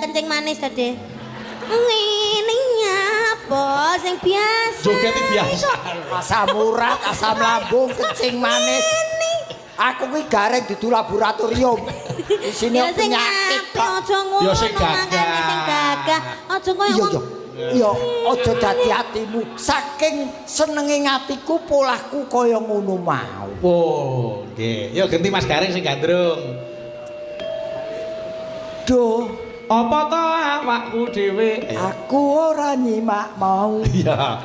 kencing manis tadi. Ngene apa sing biasa? Joget iki biasa. Asam urat, asam lambung, kencing manis. Aku kuwi gareng dudu laboratorium. Isine Ya sing penyakit apik kok. aja ngono. Ya sing gagah. Makane sing gagah. Aja koyo Iya wong iya. Iya, aja dadi atimu. Saking senenge atiku polahku kaya ngono mau. Oh, nggih. Yo ganti Mas Gareng sing gandrung. Duh, Apa to awakku dhewe? aku ora nyimak mau. Iya.